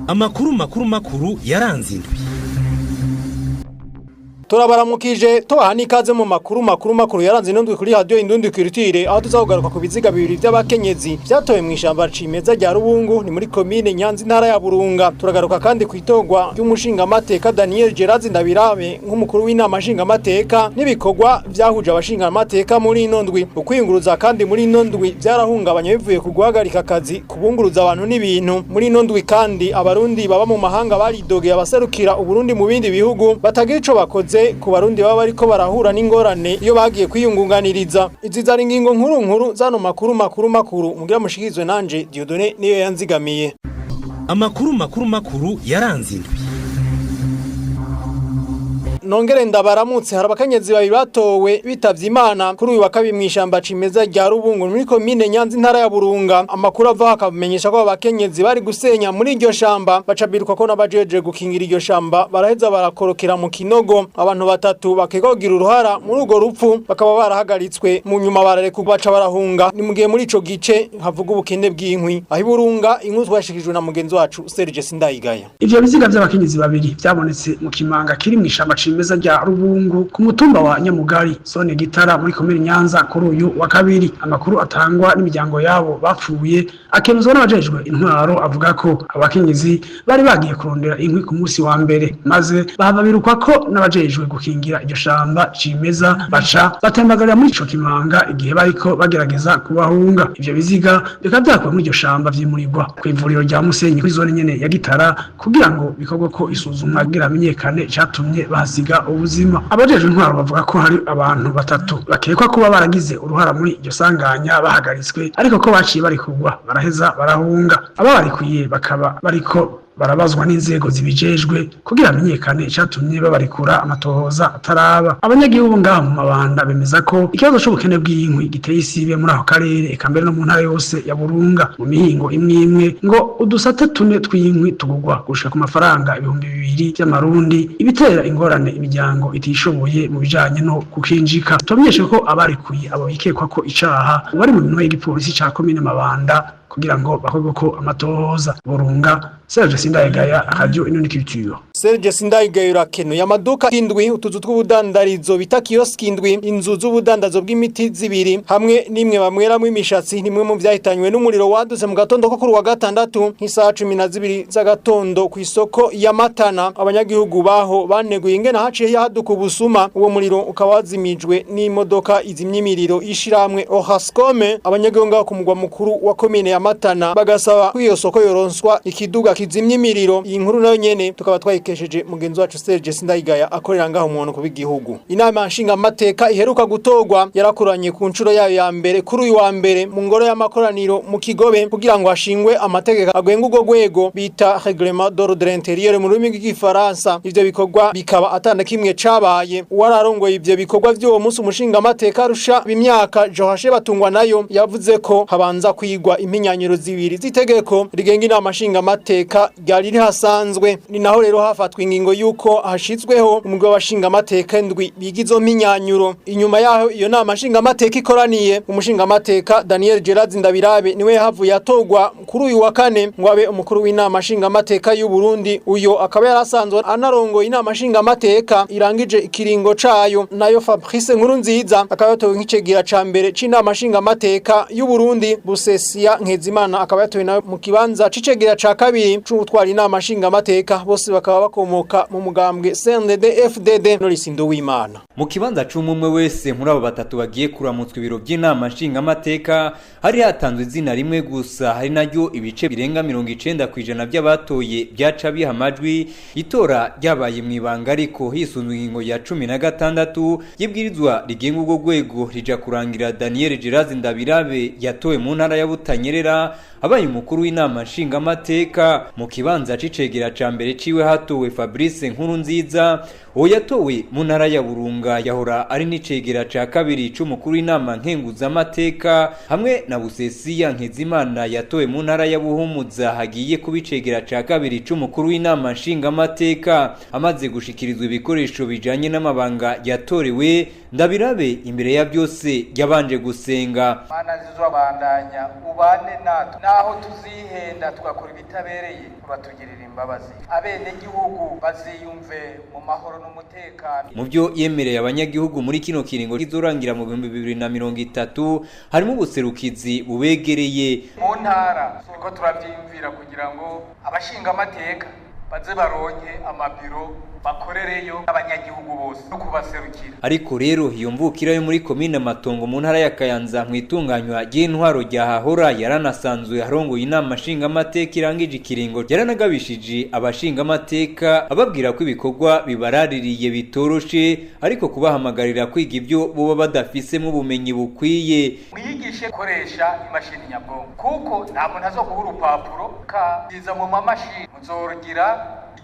Amakuru makuru makuru yaranze indwi. Turabaramukije, tubaha n'ikaze mu makuru makuru makuru yaranze indwi kuri Radio Indundi Culture, aho tuzakugaruka ku biziga bibiri by'abakenyezi byatowe mu ishamba cimeza rya Rubungu, ni muri komine Nyanza, intara ya Burunga. Turagaruka kandi ku itorwa ry'umushingamateka Daniel Gerard Ndabirabe nk'umukuru w'inama nshingamateka n'ibikorwa vyahuje abashingamateka muri ino ndwi. Ukwiyunguruza kandi muri ino ndwi vyarahungabanye bivuye ku guhagarika akazi kubunguruza abantu n'ibintu muri ino ndwi. Kandi Abarundi baba mu mahanga baridogeye abaserukira Uburundi mu bindi bihugu batagira ico bakoze ku Barundi baba bariko barahura n'ingorane iyo bagiye kwiyungunganiriza. Izi zari ingingo nkuru nkuru zano makuru makuru makuru mugira mushikirizwe nanje Dieudonné niyo yanzigamiye. Amakuru makuru makuru yaranze indwi. Nongere ndabaramutse. Hari abakenyezi babiri batowe bitavye Imana kuri uyu wa kabiri mw'ishamba cimeza rya Rubungu, muri komine Nyanza, intara ya Burunga. Amakuru ava akamenyesha ko abakenyezi bari gusenya muri iryo shamba, baca biruka ko n'abajeje gukingira iryo shamba, baraheza barakorokera mu kinogo. Abantu batatu bakekwa kugira uruhara muri urwo rupfu bakaba barahagaritswe, mu nyuma bararekurwa, baca barahunga. Ni mugihe muri ico gice havuga ubukene bw'inkwi. Aho Iburunga, inkuru twashikirijwe na mugenzi wacu Serge Sindayigaya. Ivyo biziga vy'abakenyezi babiri vyabonetse mu kimanga kiri mw'ishamba cimeza rya Rubungu, ku mutumba wa Nyamugari, zone Gitara, muri komine Nyanza, kuri uyu wa kabiri. Amakuru atangwa n'imiryango yabo bapfuye, akemezwa n'abajejwe intwaro, avuga ko abakenyezi bari bagiye kurondera inkwi ku munsi wa mbere, maze bahava birukwa ko n'abajejwe gukingira iryo shamba cimeza, baca batembagarira muri ico kimanga igihe bariko bagerageza kubahunga. Ivyo biziga bikaba vyakuwe muri iryo shamba, vyimurirwa kw'ivuriro rya Musenyi, kuri zone nyene ya Gitara, kugira ngo bikorwe ko isuzumwa kugira hamenyekane icatumye bahasiga ubuzima. Abajejwe intwaro bavuga ko hari abantu batatu bakekwa kuba baragize uruhara muri iryo sanganya bahagaritswe, ariko ko baciye barekurwa, baraheza barahunga. Ababarekuye bakaba bariko barabazwa n'inzego zibijejwe kugira hamenyekane icatumye babarekura amatohoza ataraba. Abanyagihugu ngaho mu Mabanda bemeza ko ikibazo c'ubukene bw'inkwi giteye isibe muri ako karere, eka mbere no mu ntara yose ya Burunga. Mu mihingo imwe imwe ngo udusate tune tw'inkwi tugurwa gushika ku mafaranga 2000 vy'amarundi, ibitera ingorane imiryango itishoboye mu bijanye no kukinjika. Tubamenyeshe ko abarekuye abo bikekwa ko icaha bari mu minwe y'igipolisi ca komine Mabanda kugira ngo bakorwe ko amatohoza. Burunga, Serge Sindayigaya, Radio Inundi Culture. Serge Sindayigaya, urakenuye. Amaduka indwi, utuzu tw'ubudandarizo bita kioski indwi, inzu z'ubudandazo bw'imiti zibiri hamwe n'imwe bamweramwo imishatsi, nimwe mu vyahitanywe n'umuriro wadutse mu gatondo ko kuri wa gatandatu nk'isaha 12 z'agatondo ku isoko ya Matana. Abanyagihugu baho baneguye ingene haciye haduka ubusuma. Uwo muriro ukaba wazimijwe n'imodoka izimya imiriro ishirahamwe Ohascome. Abanyagihugu ngaho ku mugwa mukuru wa komine ya Matana bagasaba ko iyo soko yoronswa ikiduga kizimya imiriro. Iyi nkuru nayo nyene tukaba twayikesheje mugenzi wacu Serge Sindayigaya akorera ngaho umuntu ku bw'igihugu. Inama nshingamateka iheruka gutorwa yarakoranye ku nshuro yayo ya mbere kuri uyu wa mbere mu ngoro y'amakoraniro mu Kigobe, kugira ngo hashingwe amategeko agenga urwo rwego bita règlement d'ordre intérieur mu rurimi rw'igifaransa. Ivyo bikorwa bikaba atana kimwe cabaye. Uwararongoye ivyo bikorwa vy'uwo munsi, umushingamateka arusha imyaka Joashe Batungwa nayo, yavuze ko habanza kwigwa impinyanyiro zibiri z'itegeko rigenga inama nshingamateka ryari rihasanzwe. Ni naho rero hafatwa ingingo yuko hashizweho umugwi w'abashingamateka ndwi biga izo mpinyanyuro. Inyuma yaho iyo nama nshingamateka ikoraniye, umushingamateka Daniel Gerard Ndabirabe niwe yahavuye atorwa kuri uyu wa kane ngo abe umukuru w'inama nshingamateka y'u Burundi. Uyo akaba yarasanzwe anarongoye inama nshingamateka irangije ikiringo cayo. Nayo Fabrice Nkurunziza akaba yatowe nk'icegera ca mbere c'inama nshingamateka y'u Burundi. Busesia Nkezimana akaba yatowe nawe mu kibanza c'icegera ca kabiri c'ubutwara inama nshingamateka. Bose bakaba bakomoka mu mugambwe CNDD FDD. Norisi Nduwimana. Mu kibanza c'umwe wese muri abo batatu bagiye kuramutswa ibiro by'inama nshingamateka, hari hatanzwe izina rimwe gusa, hari naryo ibice birenga 90% by'abatoye byaca biha amajwi. Itora ryabaye mu ibanga, ariko hisunzwe ingingo ya 16 y'ibwirizwa rigenga urwo rwego, rija kurangira Daniel Gerard Ndabirabe yatowe mu ntara ya Butanyerera abaye umukuru w'inama nshingamateka. Mu kibanza c'icegera ca mbere ciwe hatowe Fabrice Nkurunziza, uwo yatowe mu ntara ya Burunga, yahora ari n'icegera ca kabiri c'umukuru w'inama nkenguzamateka, hamwe na Busesiya Nkezimana yatowe mu ntara ya Buhumuza, hagiye kuba icegera ca kabiri c'umukuru w'inama nshingamateka. Amaze gushikirizwa ibikoresho bijanye n'amabanga yatorewe, Ndabirabe imbere ya byose yabanje gusenga. Mana zizobandanya ubane Ubane natwe, naho tuzihenda tugakora ibitabereye, uratugirira imbabazi. Abenegihugu baziyumve mu mahoro n'umutekano. Mu byo yemereye abanyagihugu muri kino kiringo kizorangira mu 2030 harimo ubuserukizi bubegereye mu ntara. Niko turavyiyumvira kugira ngo abashinga amateka baze baronke amabiro bakorereyo abanyagihugu bose no kubaserukira. Ariko rero iyo mvukira yo muri komine Matongo mu ntara ya Kayanza mu itunganywa ry'intwaro rya hahora yaranasanzwe arongoye inama nshingamateka irangije ikiringo, yaranagabishije abashingamateka ababwira ko ibikorwa bibaraririye bitoroshe, ariko kubahamagarira kwiga ibyo boba badafisemo ubumenyi bukwiye. Mwiyigishe koresha imashini nyabwonko, kuko nta muntu azoguha urupapuro kabiza mu mamashini, muzorugira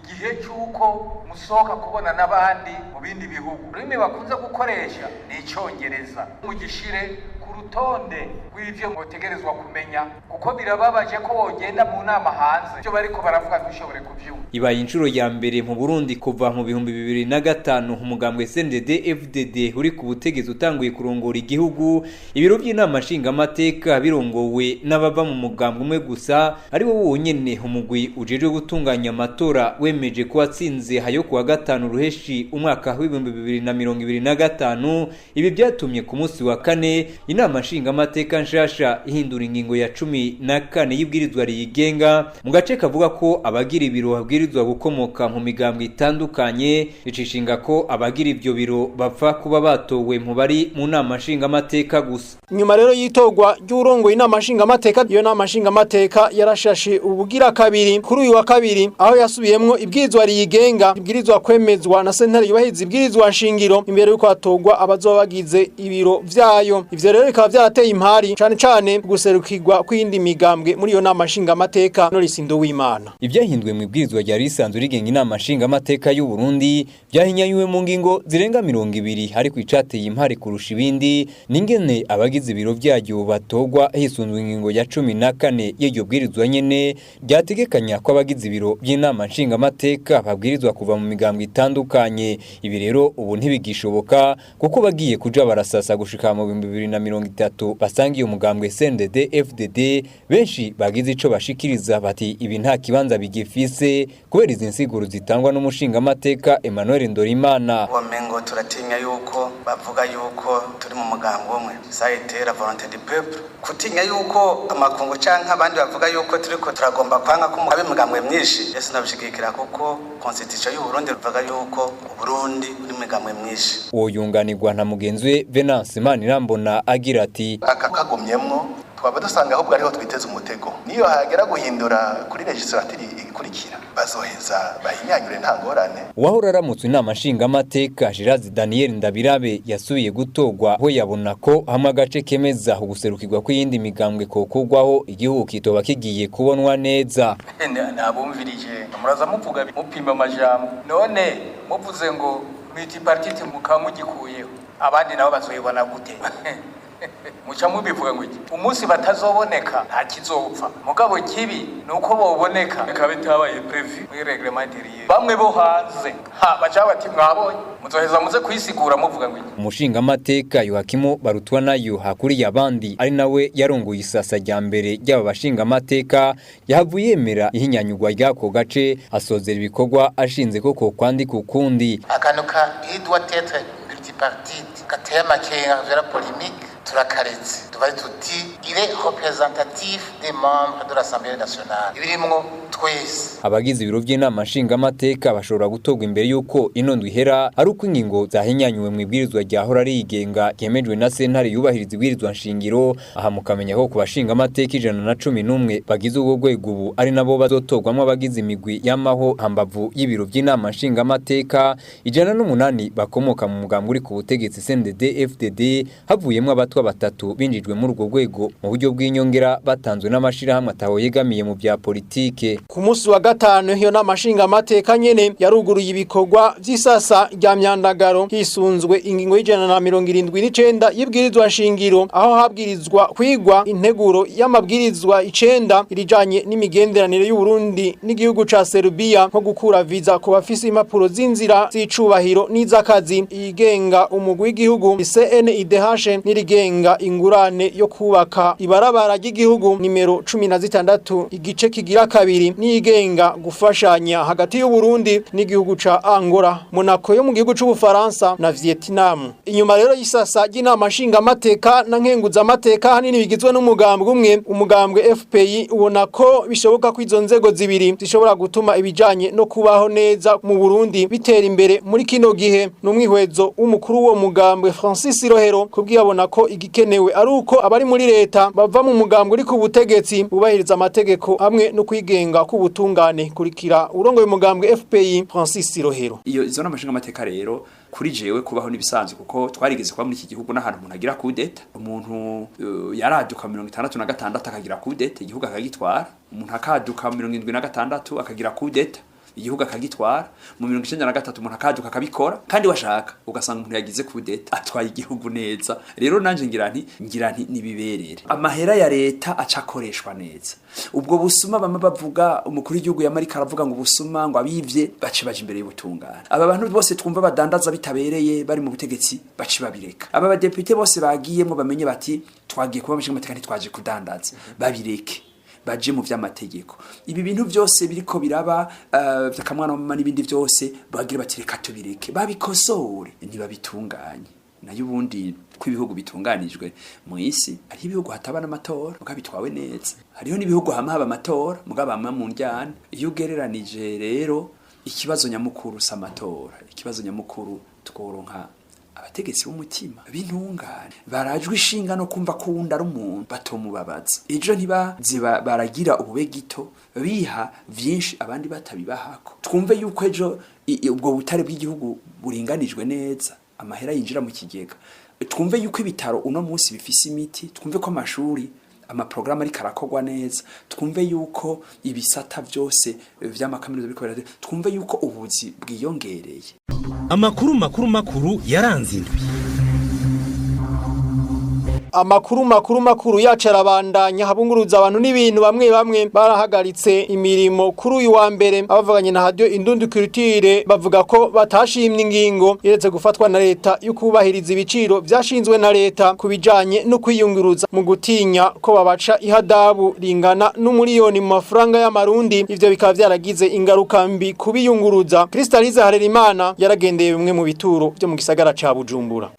igihe cy'uko musohoka kubona n'abandi mu bindi bihugu. Ururimi bakunze gukoresha ni Icyongereza, mugishire ku rutonde rw'ivyo mwotegerezwa kumenya, kuko birababaje ko wogenda mu nama hanze ivyo bariko baravuga ntushobore kuvyumva. Ibaye inshuro ya mbere mu Burundi kuva mu 2005 umugambwe CNDD FDD uri ku butegetsi utanguye kurongora igihugu, ibiro by'inama nshingamateka birongowe n'abava mu mugambwe umwe gusa ari wo wonyene. Umugwi ujejwe gutunganya amatora wemeje ko watsinze hayo kuwa gatanu ruheshi umwaka w'ibihumbi 2025. Ibi byatumye ku munsi wa kane inama nshingamateka nshasha ihindura ingingo ya 14 y'ibwirizwa riyigenga mu gace kavuga ko abagira ibiro babwirizwa gukomoka mu migambwe itandukanye, icishinga ko abagira ibyo biro bapfa kuba batowe mu bari mu nama nshingamateka gusa. Nyuma rero yitogwa ry'urongoye inama nshingamateka, iyo nama nshingamateka yarashashe ubugira kabiri kuri uyu wa kabiri, aho yasubiyemwo ibwirizwa riyigenga ibwirizwa kwemezwa na sentare yubahiriza ibwirizwa nshingiro imbere yuko hatogwa abazoba bagize ibiro vyayo. Ivyo rero bikaba vyarateye impari cane cane guserukirwa kw'indi migambwe muri iyo nama nshingamateka. Norisi Nduwimana. Ivyahindwe mu ibwirizwa rya risanzwe rigenga inama nshingamateka y'u Burundi byahinyanyuwe mu ngingo zirenga 20, ariko icateye impari kurusha ibindi ningene abagize ibiro vyaryo batogwa hisunzwe ingingo ya 14 y'iryo bwirizwa nyene ryategekanya ko abagize ibiro by'inama nshingamateka babwirizwa kuva mu migambwe itandukanye. Ibi rero ubu ntibigishoboka kuko bagiye kuja barasasa gushika mu 2030 basanga iyo mugambwe CNDD FDD benshi bagize ico bashikiriza bati ibi nta kibanza bigifise kubera izi nsiguro zitangwa n'umushingamateka Emmanuel Ndorimana. Wamengo turatinya yuko bavuga yuko turi mu mugambwe umwe, ça été la volonté du peuple. Kutinya yuko amakungu canke abandi bavuga yuko turiko turagomba kwanga ko abe mugambwe myinshi, ese nabishigikira kuko constitution y'u Burundi ivuga yuko Burundi uri mugambwe myinshi. Uwo yunganirwa na mugenzi we Venance Manirambona agira ati aka kagumyemwo twaba dusanga ahubwo ariho twiteze umutego, niyo hagera guhindura kuri legislature ikurikira bazoheza bahinyanyure nta ngorane. Uwahora aramutse inama nshingamateka Gerard Daniel Ndabirabe yasubiye gutogwa, aho yabona ko hamwe agace kemeza uguserukirwa kw'iyindi migambwe kokugwaho igihugu kitoba kigiye kubonwa neza. Nabumvirije muraza muvuga mupima amajambo, none muvuze ngo multipartite mukamugikuyeho abandi nabo bazoyibona gute? Muca mubivuga ngo iki umunsi batazoboneka nta kizopfa, mugabo kibi nuko boboneka bikaba bitabaye prévu muri règlement intérieur. Bamwe bo hanze ha baca bati mwabonye muzoheza muze kwisigura muvuga ngo iki. Umushingamateka Yohakimu Barutwa nayo hakuriye abandi ari nawe yarongoye isasa rya mbere ry'aba bashingamateka yahavuye yemera ihinyanyugwa ry'ako gace asozera ibikorwa ashinze ko kwandika ukundi. Akantu ka il doit être multipartite gateye amakenga vera polémique turakaretse tuba tuti il est représentatif des membres de l'Assemblée nationale ibirimwo twese. Abagize ibiro by'inama nshingamateka bashobora gutogwa imbere yuko ino ndwi ihera ari uko ingingo zahinyanyuwe mu ibwirizwa ryahora rigenga ryemejwe na sentare yubahiriza ibwirizwa nshingiro. Aha mukamenya ko ku bashingamateka 111 bagize ubwo rwego ubu ari nabo bazotogwamwo abagize imigwi y'amaho hambavu y'ibiro by'inama nshingamateka 108 bakomoka mu mugambwe uri ku butegetsi CNDD FDD, havuyemwo abatwa batatu binjijwe muri urwo rwego mu buryo bw'inyongera batanzwe n'amashirahamwe ataho yegamiye mu bya politike. Ku munsi wa gatanu iyo nama nshingamateka nyene yaruguruye ibikorwa vy'isasa rya myandagaro hisunzwe ingingo y'179 y'ibwirizwa nshingiro, aho habwirizwa kwigwa integuro y'amabwirizwa 9 irijanye n'imigenderanire y'u Burundi n'igihugu ca Serbia, nko gukura visa ku bafise impapuro z'inzira z'icubahiro n'izakazi, igenga umugwi w'igihugu CNIDH n'irigenga igenga ingurane yo kubaka ibarabara ry'igihugu nimero 16 igice kigira kabiri, n'igenga gufashanya hagati y'u Burundi n'igihugu ca Angola, Monaco yo mu gihugu c'Ubufaransa na Vietnam. Inyuma rero y'isasa ry'inama nshinga amateka na nkenguza amateka hanini bigizwe n'umugambwe umwe, umugambwe FPI ubona ko bishoboka ko izo nzego zibiri zishobora gutuma ibijanye no kubaho neza mu Burundi bitera imbere muri kino gihe. N'umwihwezo w'umukuru w'uwo mugambwe Francis Rohero kubwiyabona ko igikenewe ari uko abari muri leta bava mu mugambwe uri ku butegetsi bubahiriza amategeko hamwe no kwigenga k'ubutungane. Kurikira urongoye umugambwe FPI Francis Rohero. Iyo izo nama nshingamateka rero kuri jewe kubaho nibisanzwe, kuko twarigeze kuba muri iki gihugu n'ahantu umuntu agira coup d'etat, umuntu yaraduka 66 akagira coup d'etat igihugu akagitwara, umuntu akaduka 76 akagira coup d'etat igihugu akagitwara, mu 1993 umuntu akaduka akabikora, kandi washaka ugasanga umuntu yagize coup d'etat atwaye igihugu neza. Rero nanje ngira nti nibiberere amahera ya leta acakoreshwa neza. Ubwo busuma bama bavuga, umukuru w'igihugu yamarika aravuga ngo ubusuma ngo abivye bace baje imbere y'ubutungane. Aba bantu bose twumva badandaza bitabereye bari mu butegetsi bace babireka. Aba badepite bose bagiyemwo bamenye bati twagiye kuba mu mateka ntitwaje kudandaza, babireke baje mu vy'amategeko. Ibi bintu byose biriko biraba vyakamwana mama n'ibindi byose bagira bati reka tubireke babikosore ntibabitunganye. Nayo ubundi ko ibihugu bitunganijwe mu isi, hariho ibihugu hataba n'amatora mugabo bitwawe neza, hariho n'ibihugu hama haba amatora mugabo bama mu njyana. Iyo ugereranije rero ikibazo nyamukuru si amatora, ikibazo nyamukuru tworonka abategetsi b'umutima b'intungane barajwe ishinga no kumva ko wundi ari umuntu batomubabaza, ejo ntibaze baragira ubube gito biha vyinshi abandi batabibahako. Twumve yuko ejo ubwo butare bw'igihugu buringanijwe neza, amahera yinjira mu kigega, twumve yuko ibitaro uno munsi bifise imiti, twumve ko amashuri amaprograma ariko arakorwa neza, twumve yuko ibisata vyose vy'amakaminuza biriko birakorwa, twumve yuko ubuzi bwiyongereye. Amakuru makuru makuru yaranze indwi. Amakuru makuru makuru yacu arabandanya. Habunguruza abantu n'ibintu bamwe bamwe barahagaritse imirimo kuri uyu wa mbere. Abavuganye na Radio Indundi Culture bavuga ko batashimye ingingo yeretse gufatwa na leta yo kubahiriza ibiciro vyashinzwe na leta kubijanye no kwiyunguruza, mu gutinya ko babaca ihadabu ringana n'umuriyoni mu mafaranga y'amarundi. Ivyo bikaba vyaragize ingaruka mbi kubiyunguruza. Kristaliza Harerimana yaragendeye bimwe mu bituro byo mu gisagara ca Bujumbura.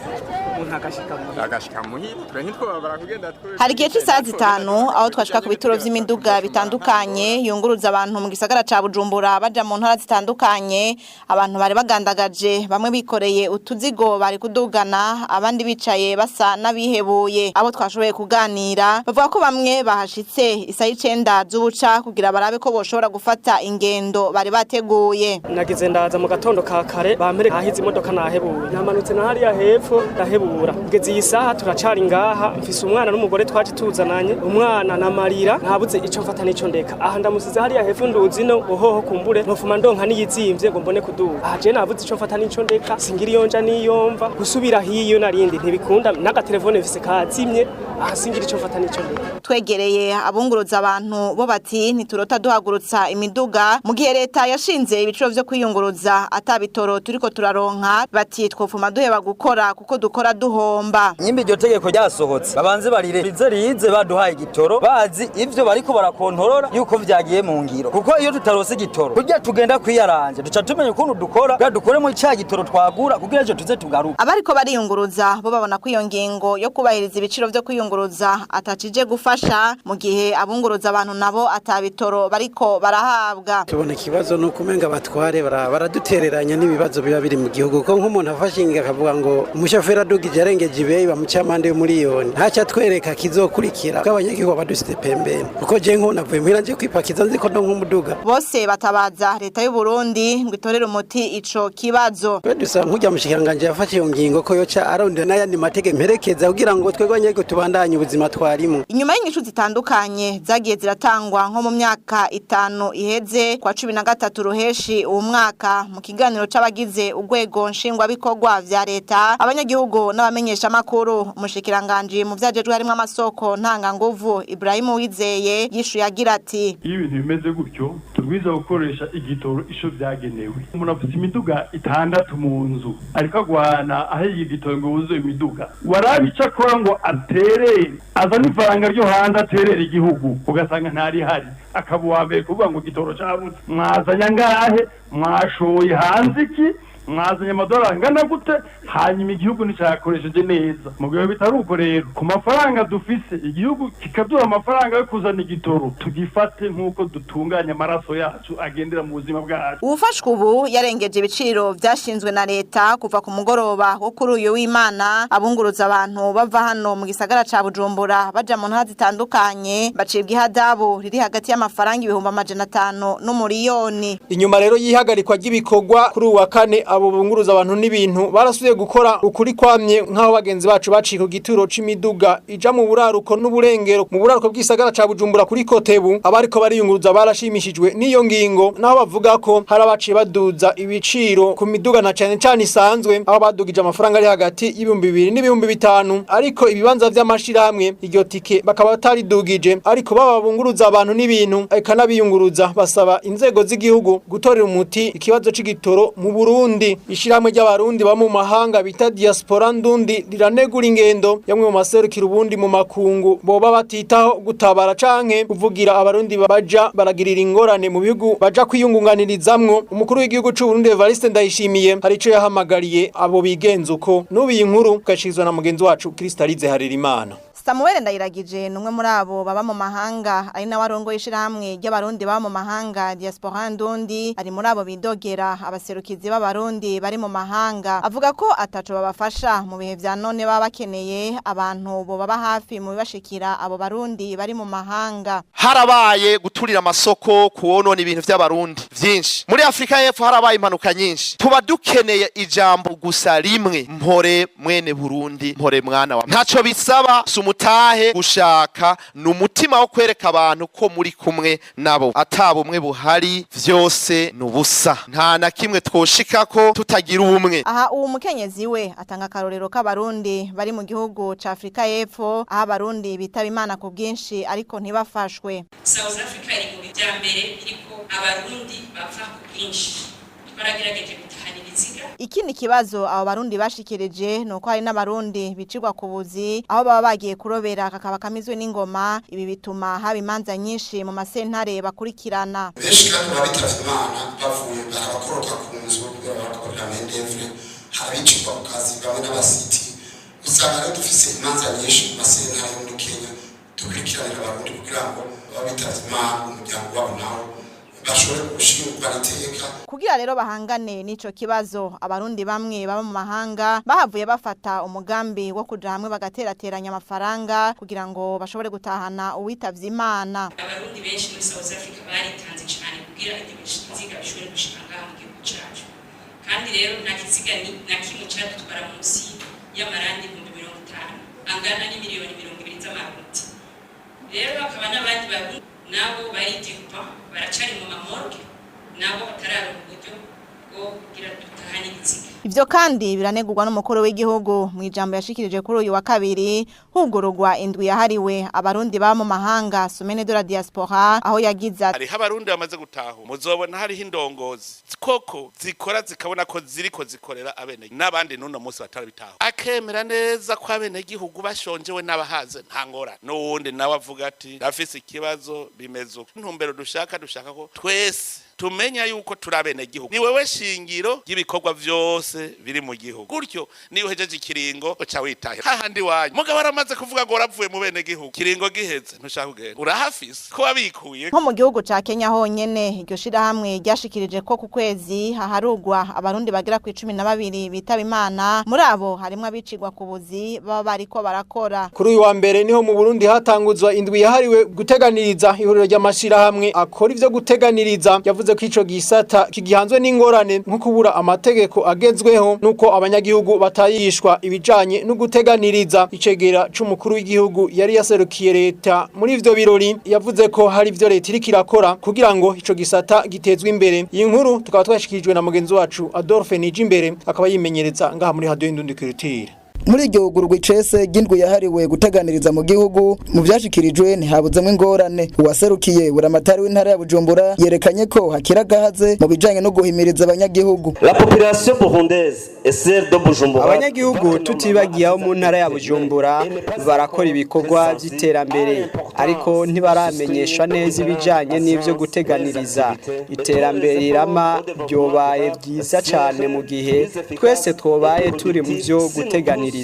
Hari igihe cy'isaha 5 aho twashika ku bituro vy'imiduga bitandukanye yunguruza abantu mu gisagara ca Bujumbura baja mu ntara zitandukanye. Abantu bari bagandagaje, bamwe bikoreye utuzigo bari kudugana, abandi bicaye basa n'abihebuye. Abo twashoboye kuganira bavuga ko bamwe bahashitse isaha 9 z'ubuca kugira barabe ko boshobora gufata ingendo bari bateguye. Nagize ndaza mu gatondo ka kare bampere ahize imodoka nahebuye, namanutse na hariya hepfo ndahebura. Ngeze iyi saha turacari ngaha, mfise umwana n'umugore twaje tuzananye, umwana na marira ntabuze ico mfata nico ndeka. Aha ndamusize hariya hepfo nduzi no ohoho kumbure nofuma ndonka niyizimvye ngo mbone kuduga. Aha je nabuze ico mfata nico ndeka, singira iyo nja niyomva gusubira hiyo narindi ntibikunda, n'agatelefone mfise kazimye, aha singira ico mfata nico ndeka. Twegereye abunguruza abantu bo bati ntiturota duhagurutsa imiduga mu gihe leta yashinze ibiciro vyo kwiyunguruza atabitoro turiko turaronka, bati twofuma duheba gukora kuko dukora duhomba. Nyimbi iryo tegeko ryasohotse babanze barire rize rize baduhaye igitoro, bazi ivyo bariko barakontorora yuko vyagiye mu ngiro, kuko iyo tutarose igitoro kurya tugenda kwiyaranje duca tumenya ukuntu dukora bwa dukore mu cya gitoro twagura kugira ejo tuze tugaruka. Abariko bariyunguruza bo babona ko iyo ngingo yo kubahiriza ibiciro vyo kwiyunguruza atacije gufasha, mu gihe abunguruza abantu nabo atabitoro bariko barahabwa. Tubona ikibazo nuko umenga batware baradutereranya n'ibibazo biba biri mu gihugu, ko nk'umuntu afashe ingingo akavuga ngo umushoferi adugije arengeje ibeyi bamuca amande y'umuriyoni, ntacyo atwereka kizokurikira kuko abanyagihugu badusize pembeni, kuko je nk'ubu navuye muhira nje kwipakiza nzi ko ndonka umuduga. Bose batabaza leta y'u Burundi ngo itorere umuti ico kibazo. Twe dusaba nk'urya mushikiranganji yafashe iyo ngingo ko yoca arondera n'ayandi mategeko mperekeza kugira ngo twebwe abanyagihugu tubandanye ubuzima twarimo. Inyuma y'inyishu zitandukanye zagiye ziratangwa nko mu myaka 5 iheze kwa 13 ruheshi uwo mwaka, mu kiganiro c'abagize urwego nshingwabikorwa vya leta, abanyagihugu n'abamenyesha makuru, umushikiranganje mu vyajejwe harimwo amasoko ntanganguvu Ibrahim Uwizeye yishuye agira ati: iyo ibintu bimeze gutyo Tubwiza gukoresha igitoro ico vyagenewe. Umuntu afise imiduga itandatu mu nzu, ariko agwana ahiye igitoro ngo wuzuye imiduga. Warabe ico akora ngo aterere, azane ifaranga ryo hanze aterere igihugu, ugasanga ntarihari. Akaba uwa mbere kuvuga ngo igitoro cabuze. Mwazanye angahe? Mwashoye hanze iki? Mwazanye amadolari angana gute? Hanyuma igihugu nticayakoresheje neza. Mu gihe bitari uko rero, ku mafaranga dufise, igihugu kikaduha amafaranga yo kuzana igitoro, tugifate nk'uko dutunganya amaraso yacu agendera mu buzima bwacu. Uwufashwe ubu yarengeje ibiciro vyashinzwe na leta kuva ku mugoroba wo kuri uyu w'Imana. Abunguruza abantu bava hano mu gisagara ca Bujumbura baja mu ntara zitandukanye bacibwa ihadabu riri hagati y'amafaranga 500,000 n'umuriyoni. Inyuma rero y'ihagarikwa ry'ibikorwa kuri uwa kane, abo bunguruza abantu n'ibintu barasubiye gukora ukuri kwamye, nk'aho bagenzi bacu baciye ku gituro c'imiduga ija mu buraruko n'uburengero mu buraruko bw'isagara ca Bujumbura kuri Kotebu. Abariko bariyunguruza barashimishijwe n'iyo ngingo, naho bavuga ko hari abaciye baduza ibiciro ku miduga na cane cane isanzwe, aho badugije amafaranga ari hagati y'2000 n'ibihumbi 5, ariko ibibanza vy'amashirahamwe iryo tike bakaba bataridugije. Ariko baba bunguruza abantu n'ibintu eka n'abiyunguruza basaba inzego z'igihugu gutorera umuti ikibazo c'igitoro mu Burundi. Ishiramwe ry'abarundi ba mu mahanga bita diaspora ndundi riranegura ingendo yamwe mu maserukira ubundi mu makungu boba batitaho gutabara canke kuvugira abarundi baja baragirira ingorane mu bihugu baja kwiyungunganirizamwo. Umukuru w'igihugu c'u Burundi Evariste Ndayishimiye hari ico yahamagariye abo bigenza uko. N'ubu iyi nkuru gashizwa na mugenzi wacu Kristalize Harerimana. Samuel Ndayiragije numwe muri abo baba mu mahanga, ari nawe arongoye ishirahamwe ry'abarundi baba mu mahanga diaspora ndundi, ari muri abo bidogera abaserukizi b'abarundi bari mu mahanga. Avuga ko ataco babafasha mu bihe vya none baba bakeneye abantu bo baba hafi mu bibashikira abo barundi bari mu mahanga. Harabaye guturira amasoko, kuwonona ibintu vy'abarundi vyinshi. Muri Afrika y'Epfo harabaye impanuka nyinshi. Tuba dukeneye ijambo gusa rimwe: mpore mwene Burundi, mpore mwana wa. Ntaco bisaba, mutahe gushaka, ni umutima wo kwereka abantu ko muri kumwe nabo. Ata bumwe buhari vyose nubusa, nta na kimwe twoshikako tutagira ubumwe. Aha uwo mukenyezi we atanga akarorero k'abarundi bari mu gihugu ca Afrika y'Epfo, aho abarundi bitaba Imana ku bwinshi ariko ntibafashwe. South Africa iri mu vya mbere iriko abarundi bapfa ku bwinshi, baragerageje gutahana ibiziga. Ikindi kibazo abo barundi bashikirije nuko hari n'abarundi bicirwa ku buzi aho baba bagiye kurobera kakaba kamizwe n'ingoma. Ibi bituma haba imanza nyinshi mu masentare bakurikirana. Benshi kandi babitavye Imana bavuye, barabakoroka ku nzu kubera barakorera mendevre, harabicirwa ku kazi bamwe n'abasiti. Usanga rero dufise imanza nyinshi mu masentare yo muri Kenya dukurikiranira abarundi kugira ngo babitavye Imana umuryango wabo nawo bashobore gushingurwa iteka. Kugira rero bahangane n'ico kibazo, abarundi bamwe baba mu mahanga bahavuye bafata umugambi wo kuja hamwe bagaterateranya amafaranga kugira ngo bashobore gutahana uwitavye Imana. Abarundi benshi muri South Africa baritanze cane kugira ibyo biziga bishobore gushika ngaha mu gihugu cacu, kandi rero nta kiziga na kimwe cadutwara munsi y'amarandi 50,000 angana n'imiliyoni 20 z'amarundi. Rero hakaba n'abandi barundi nabo baritipa baracari mu mamorgue, nabo batararonka uburyo bwo kugira dutahane ibiziga. Ivyo kandi biranegurwa n'umukuru w'igihugu mu ijambo yashikirije kuri uyu wa kabiri hugururwa indwi yahariwe abarundi baba mu mahanga, Semaine de la Diaspora, aho yagize ati: Hariho abarundi bamaze gutaha, muzobona hariho indongozi koko zikora, zikabona ko ziriko zikorera abene n'abandi n'uno munsi batarabitaho, akemera neza ko abenegihugu bashonjewe n'abahaze nta ngorane. N'uwundi nawe avuga ati ndafise ikibazo bimeze uko. Intumbero dushaka ko twese tumenya yuko turi abenegihugu, ni wewe shingiro ry'ibikorwa vyose biri mu gihugu. Gutyo niyo uhejeje ikiringo uca witahe hahandi wanyu. Mugabo aramaze kuvuga ngo waravuye mu benegihugu, kiringo giheze ntushaka kugenda, urahafise ko wabikuye. Nko mu gihugu ca Kenya honyene, iryo shirahamwe ryashikirije ko ku kwezi haharugwa abarundi bagera ku 12 bitaba Imana, muri abo harimwo abicirwa ku buzi baba bariko barakora. Kuri uyu wa mbere niho mu Burundi hatanguzwa indwi yahariwe guteganiriza. Ihuriro ry'amashirahamwe akora ivyo guteganiriza yavuze ko ico gisata kigihanzwe n'ingorane nko kubura amategeko agezweho nuko abanyagihugu batayishwa ibijanye no guteganiriza. Icegera c'umukuru w'igihugu yari yaserukiye leta muri ivyo birori yavuze ko hari ivyo leta iriko irakora kugira ngo ico gisata gitezwe imbere. Iyi nkuru tukaba twashikirijwe na mugenzi wacu Adolphe Nijimbere, akaba yimenyereza ngaha muri Radio Indundi Culture. Muri iryo hugurwa icese ry'indwi yahariwe guteganiriza mu gihugu, mu vyashikirijwe ntihabuzemwo ingorane. Uwaserukiye buramatari w'intara ya Bujumbura yerekanye ko hakiri agahaze mu bijanye no guhimiriza abanyagihugu. La population burundaise et celle de Bujumbura. Abanyagihugu tutibagiye abo mu ntara ya Bujumbura barakora ibikorwa by'iterambere, ariko ntibaramenyeshwa neza ibijanye n'ivyo guteganiriza. Iterambere rirama ryobaye byiza cane mu gihe twese twobaye turi mu vyo guteganiriza.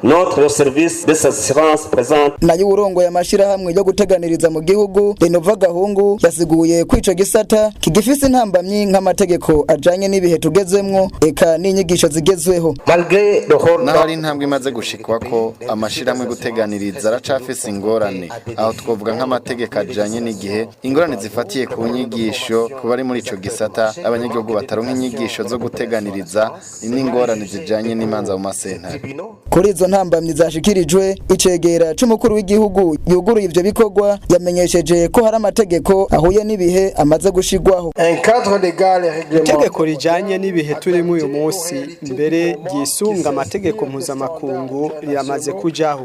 Notre service des assurances présente. Nayo urongoye amashirahamwe yo guteganiriza mu gihugu Renova Gahungu yasiguye ko ico gisata kigifise intambamyi nk'amategeko ajanye n'ibihe tugezemwo eka n'inyigisho zigezweho. Naho ari intambwe imaze gushikwa ko amashirahamwe guteganiriza aracafise ingorane, aho twovuga nk'amategeko ajanye n'igihe, ingorane zifatiye ku nyigisho ku bari muri ico gisata, abanyagihugu bataronka inyigisho zo guteganiriza, n'ingorane zijanye n'imanza mu masentare. Kuri izo ntambamyi zashikirijwe, icegera c'umukuru w'igihugu yuguruye ivyo bikorwa yamenyesheje ko hari amategeko ahuye n'ibihe amaze gushigwaho. Itegeko rijanye n'ibihe turimo uyu munsi mbere ryisunga amategeko mpuzamakungu riramaze kujaho.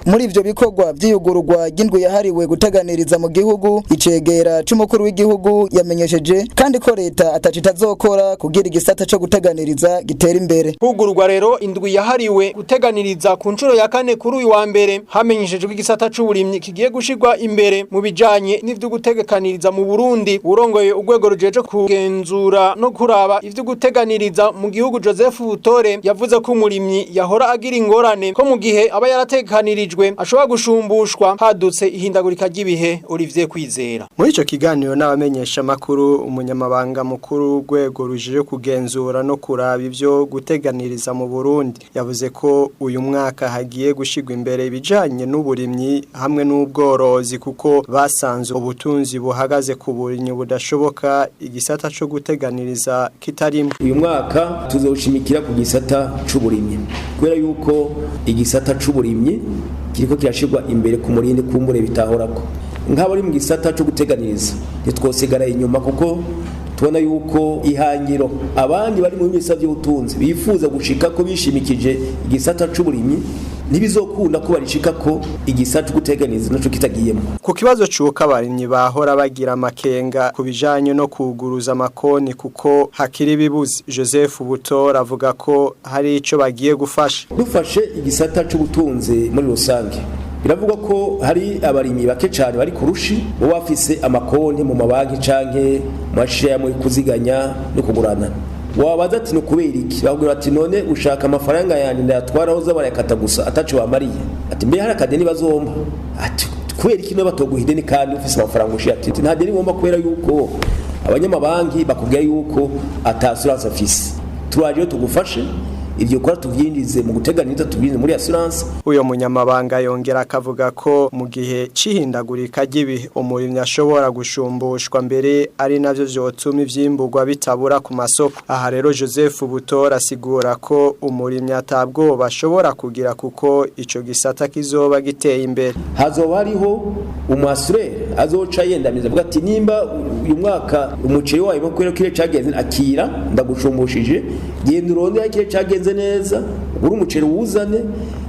Muri ivyo bikorwa vy'iyugururwa ry'indwi yahariwe guteganiriza mu gihugu, icegera c'umukuru w'igihugu yamenyesheje kandi ko leta ataco itazokora kugira igisata co guteganiriza gitera imbere. Hugururwa rero indwi yahariwe guteganiriza ku nshuro ya kane kuri uyu wa mbere, hamenyeshejwe igisata c'uburimyi kigiye gushirwa imbere mu bijanye n'ivyo gutegekaniriza mu Burundi. Urongoye urwego rujeje kugenzura no kuraba ivyo guteganiriza mu gihugu Joseph Butore yavuze ko umurimyi yahora agira ingorane ko mu gihe aba yaratekanirijwe ashobora gushumbushwa hadutse ihindagurika ry'ibihe. Olivier Kwizera. Muri ico kiganiro n'abamenyesha makuru, umunyamabanga mukuru w'urwego rujije kugenzura no kuraba ivyo guteganiriza mu Burundi yavuze ko uyu mwaka hagiye gushigwa imbere ibijanye n'uburimyi hamwe n'ubworozi, kuko basanze ubutunzi buhagaze ku burimyi budashoboka igisata co guteganiriza kitarimo. Uyu mwaka tuzoshimikira ku gisata c'uburimyi, kubera yuko igisata c'uburimyi kiriko kirashirwa imbere ku murindi kumbure bitahorako. Nk'abari mu gisata cyo guteganiriza ntitwosigara inyuma, kuko tubona yuko ihangiro abandi bari mu bisata by'ubutunzi bifuza gushika ko bishimikije igisata c'uburimyi ntibizokunda ko barishika ko igisata cyo guteganiriza naco kitagiyemo. Ku kibazo c'uko abarimyi bahora bagira amakenga ku bijanye no kuguruza amakoni kuko hakiri ibibuze, Joseph Butora avuga ko hari ico bagiye gufasha. Dufashe igisata c'ubutunzi muri rusange, biravugwa ko hari abarimyi bake cyane bari kurushi bo bafise amakonti mu mabanki canke mu mashirahamwe kuziganya no kugurana. Wabaza ati nukubera iki? Bakubwira ati none ushaka amafaranga yanjye ndayatwara aho zabarayakata gusa ataco bamariye. Ati mbe hari akadeni bazomba? Ati kubera iki no batoguha ideni kandi ufise amafaranga ushiye? Ati nta deni ngomba kubera yuko abanyamabanki bakubwira yuko ata assurance afise. Turaje tugufashe ivyo kora tuvyinjize mu guteganiriza, tuvyinjize muri assurance. Uyo munyamabanga yongera akavuga ko mu gihe c'ihindagurika ry'ibihe umurimyi ashobora gushumbushwa mbere ari navyo vyotuma ivyimburwa bitabura ku masoko. Aha rero Joseph Butora asigura ko umurimyi atabwoba ashobora kugira kuko ico gisata kizoba giteye imbere. Hazoba hariho umu-assureur azoca yendamiza avuga ati nimba uyu mwaka umuceri wayo kubera ko ikirere cagenze akira ndagusumbushije, genda urondere ikirere cagenze neza ugure umuceri wuzane,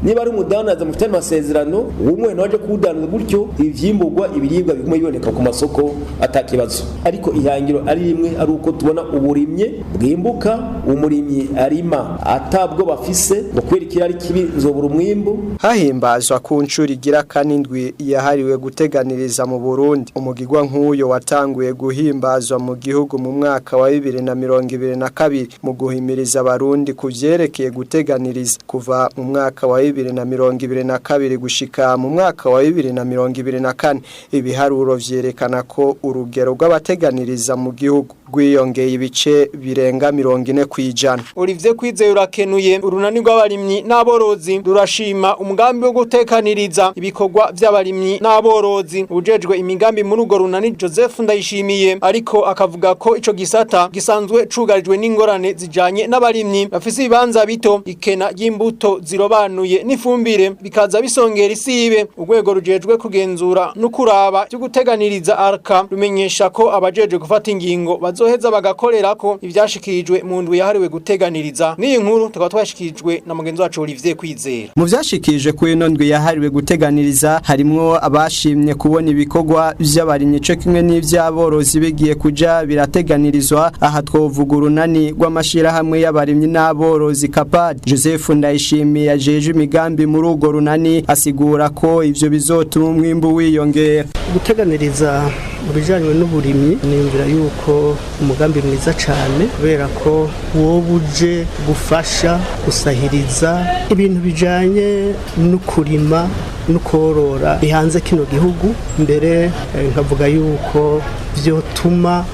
niba ari umudandaza mufite amasezerano umwe naje kuwudandaza gutyo ivyimburwa ibiribwa bigume biboneka ku masoko atakibazo. Ariko ihangiro ari rimwe, ari uko tubona uburimye bwimbuka, umurimyi arima atabwo bafise ngo kubera ikirari kibi nzobura umwimbu. Hahimbazwa ku ncuro igira kanindwi yahariwe guteganiriza mu Burundi. Umugigwa nk'uyo watanguye guhimbazwa mu gihugu mu mwaka wa 2022 mu guhimiriza abarundi kuvyerekeye guteganiriza kuva mu mwaka wa 2022 gushika mu mwaka wa 2024. Ibiharuro vyerekana ko urugero rw'abateganiriza mu gihugu rwiyongeye ibice birenga 40%. Olivier Kwizera urakenuye. Urunani rw'abarimyi n'aborozi rurashima umugambi wo gutekaniriza ibikorwa vy'abarimyi n'aborozi. Ujejwe imigambi muri urwo runani Joseph Ndayishimiye ariko akavuga ko ico gisata gisanzwe cugarijwe n'ingorane zijanye n'abarimyi bafise ibibanza bito, ikena ry'imbuto zirobanuye n'ifumbire bikaza bisongera isibe. Urwego rujejwe kugenzura no kuraba byo guteganiriza arka rumenyesha ko abajejwe gufata ingingo bazo bazoheza bagakorerako ivyashikirijwe mu ndwi yahariwe guteganiriza. N'iyi nkuru tukaba twashikirijwe na mugenzi wacu Olivier Kwizera. Mu vyashikirije kuri ino ndwi yahariwe guteganiriza harimwo abashimye kubona ibikorwa vy'abarimyi co kimwe n'ivy'aborozi bigiye kuja birateganirizwa. Aha twovuga urunani rw'amashirahamwe y'abarimyi n'aborozi Kapad. Joseph Ndayishimiye ajeje imigambi muri urwo runani asigura ko ivyo bizotuma umwimbu wiyongera. Guteganiriza mu bijyanye n'uburimyi niyumvira yuko umugambi mwiza cyane, kubera ko wowe uje gufasha gusahiriza ibintu bijyanye no kurima no korora bihanze kino gihugu. Mbere nkavuga yuko byotuma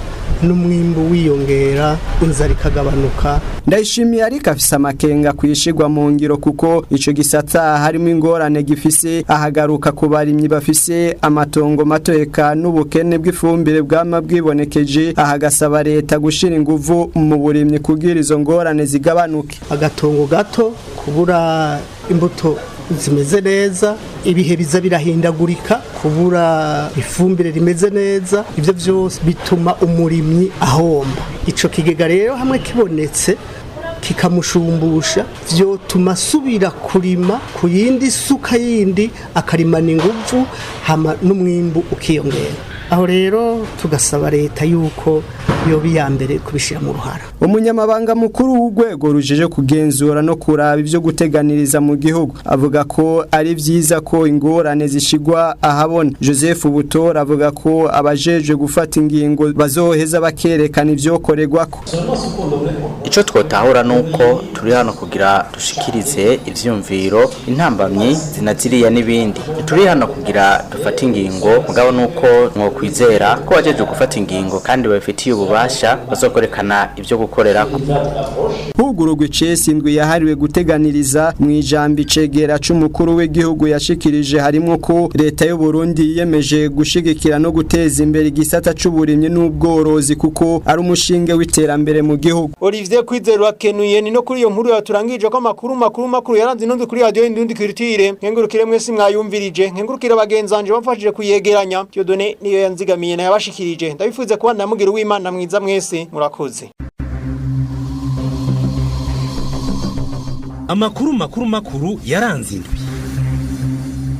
n'umwimbu wiyongera, inzara ikagabanuka. Ndayishimiye ariko afise amakenga kwishigwa mu ngiro kuko ico gisata harimo ingorane gifise. Ahagaruka ku barimyi bafise amatongo mato eka n'ubukene bw'ifumbire bwama bwibonekeje, ahagasaba leta gushira inguvu mu burimyi kugira izo ngorane zigabanuke. Agatongo gato, kubura imbuto zimeze neza, ibihe biza birahindagurika, kubura ifumbire rimeze neza, ivyo vyose bituma umurimyi ahomba. Ico kigega rero hamwe kibonetse kikamushumbusha, vyotuma asubira kurima ku yindi suka yindi, akarimana inguvu, hama n'umwimbu ukiyongera. Aho rero tugasaba leta yuko yoba iya mbere kubishira mu ruhara. Umunyamabanga mukuru w'urwego rujeje kugenzura no kuraba ivyo guteganiriza mu gihugu avuga ko ari vyiza ko ingorane zishigwa ahabona. Joseph Butora avuga ko abajejwe gufata ingingo bazoheza bakerekana ivyokorerwako. Ico twotahura nuko turi hano kugira dushikirize ivyumviro, intambamyi zinaziriya n'ibindi. Turi hano kugira dufate ingingo, mugabo nuko mwokwizera ko bajeje gufata ingingo kandi babifitiye ububasha bazokorekana ivyo gukorerako. Hugurugwa icesi indwi yahariwe guteganiriza, mu ijambo icegera c'umukuru w'igihugu yashikirije harimo ko leta y'u Burundi yiyemeje gushigikira no guteza imbere igisata c'uburimyi n'ubworozi kuko ari umushinge w'iterambere mu gihugu. Olivier Kwizera akenuye. Ni no kuri iyo nkuru yaturangije ko amakuru makuru makuru yaranze intundi kuri radio Indundi Culture. Nkengurukire mwese mwayumvirije, nkengurukire bagenzanje bamfashije kuyegeranya. Dieudonné niyo yanzigamiye na yabashikirije. Ndabifuze kuba namugira uw'Imana mwiza mwese, murakoze. Amakuru makuru makuru yaranze indwi.